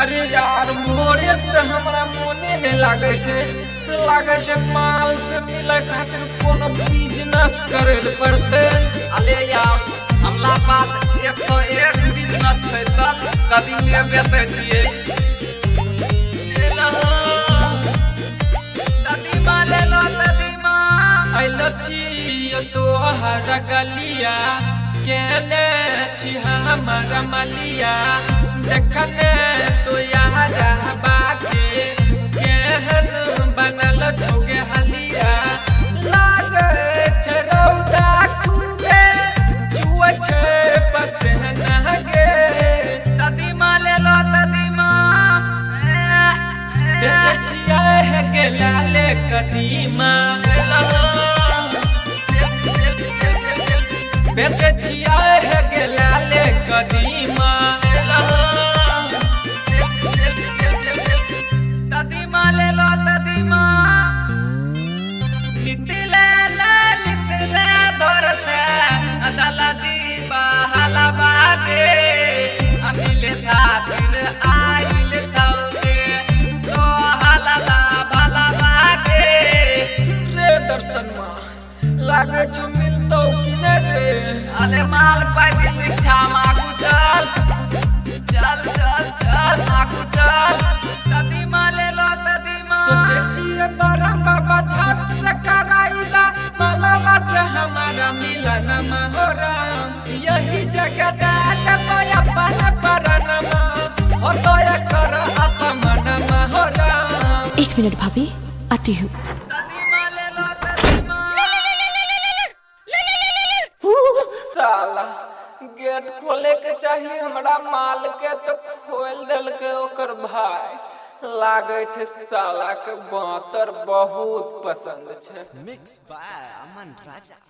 अरे यार, भोरे से हमरा मोने नहीं लागे छै। लागे छै माल से मिले खातिर कोनो बिजनेस करे ले पड़ते। अरे यार, हमला पास 101 बिजनेस छै। चल, कदीमे बेचै छियै। ले लहो, कदीमा ले लो, कदीमा। अइलो छी तोहर गलिया, केने छी हमर मलिया। देखने तो यार बाके केहन बनल छौगे हलिया। लागे छै रौदा खूबे, चुआ छै पसेना गे। कदीमा ले लो, कदीमा। बेचै छियै हे गेला ले कदीमा। ले लहो। बेचै छियै हे गेला ले कदीमा। ले लहो। कदीमा ले लो, कदीमा। नितले ना नितले धरते अदालती बहाला बागे, अमिले खातिर आइल थौके तो हलाला भला बागे। रे दर्शनमा, लागे छौ मिलतौ कि नै रे? अरे माल पाइ इच्छा मागू, चल चल चल चल, मागू चल। कदीमा ले लो, कदीमा। सोचे छियै बड़ा बाबा झट से कराइला, मालावा से हमारा मिलन हो राम। यही जगह दे अपन परनमा हो तो कर अपमनमा हो राम। एक मिनट भाभी, आती हूँ। कदीमा ले लो, कदीमा। साला गेट खोले के चाहिए हमरा माल के, तो खोल देलकै ओकर भाई। लागे छै साला के बांतर बहुत पसंद छै। Mixed by Aman Raja.